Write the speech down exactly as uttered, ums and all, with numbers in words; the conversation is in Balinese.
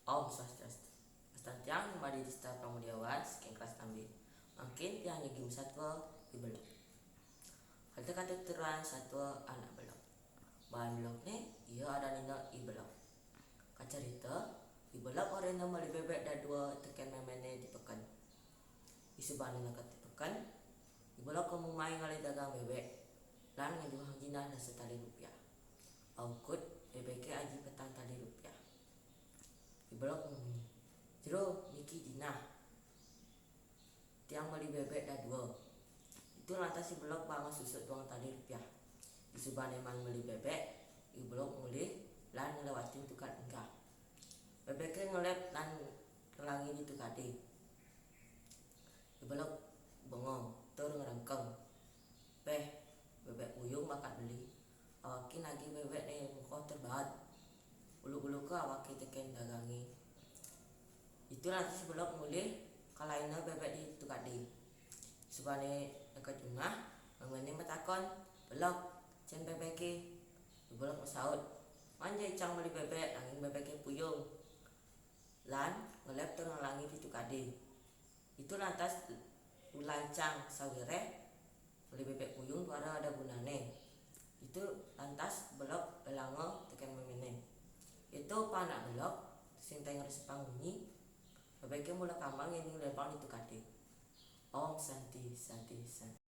Om Swastiastu. Wastan tiang Madé Dista Pramudiawan saking kelas enam B. Mangkin tiang nyegim satwa I Belog. Ada katuturan satwa anak belog. Bahan belogné, ia adanina I Belog. Kacarita, I Belog orahina meli bébék dadua tekén méméné di peken. Disubané neked di peken, I Belog kemumai ngalih dagang bébék, lan ngejuang jinah dasa tali rupiah. Aukud, bébéké aji petang tali rupiah. I Belog nguni, "Jero, niki jinah. Tiang meli bébék dadua." Ditu lantas I Belog banget susut duang tali rupiah. Disubané maan meli bébék, I Belog mulih lan nglewatin tukad enggah. Bébéké ngeleb lan nelangi di tukadé. I Belog bengong tur ngrengkeng. "Béh, bébék puyung bakat beli. Awaké nagih bébékné mengko tur baat. Uluk-uluka awaké tekén dagangé." Ditu lantas I Belog mulih kalaina bébék di tukadé. Disubané neked jumah, méméné matakon, "Belog, cén bébéké?" I Belog masaut, "Maan ja icang meli bébék, nanging bébéké puyung." Lan ngeleb tur nelangi di tukadé. Ditu lantas ulancang sawiréh, meli bébék puyung tuara ada gunané. Ditu lantas I Belog elanga tekén méméné. Kéto pang anak belog, sing taén ngresepang munyi, bébéké mula kamang yén nglebang di tukadé. Om Santi, Santi, Santi.